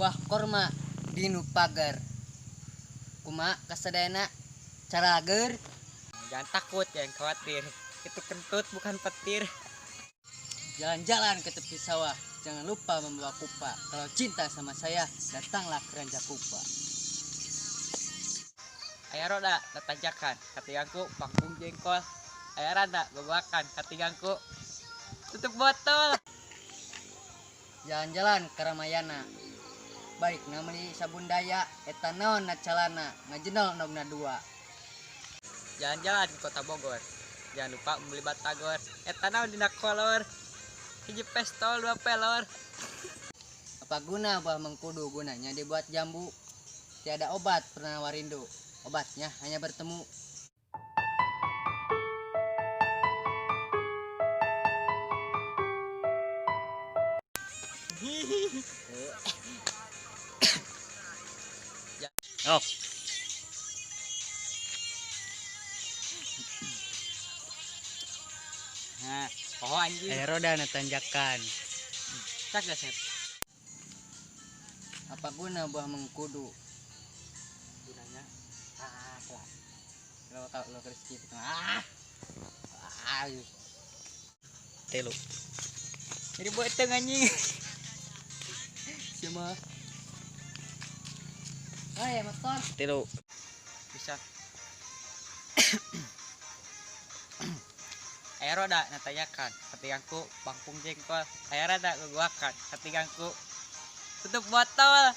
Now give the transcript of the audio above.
Buah korma dinu pagar. Kumaha kasadayana carager. Jangan takut, jangan khawatir. Itu kentut bukan petir. Jalan-jalan ke tepi sawah, jangan lupa membawa kupa. Kalau cinta sama saya, datanglah ke Rancakupa. Aya roda tatanjakan, katigangku pangkung jengkol. Aya randa gogoakan, katigangku tutup botol. Jalan-jalan ke Ramayana. Baik meuli sabun daya, eta naon na calana, ngajenol endogna dua. Jalan-jalan ke kota Bogor. Jangan lupa membeli batagor. Eta naon dina kolor. Hiji pestol dua pelor. Apa guna buah mengkudu, gunanya dibuat jambu. Tiada obat penawar rindu, obatnya hanya bertemu. Oh. Nah, oh anjing. Aya roda na tanjakan. Cak gak, Sep? Apa guna buah mengkudu? Gunanya ah, lah. Kalau kalau lo skip itu ah. Ah. Telu. Jadi buat anjing. Siapa? Oh ya motor. Tilu. Bisa. Aya roda natanyakan, katigangku pangpung jengkol. Aya rada gogoakan, katigangku tutup botol.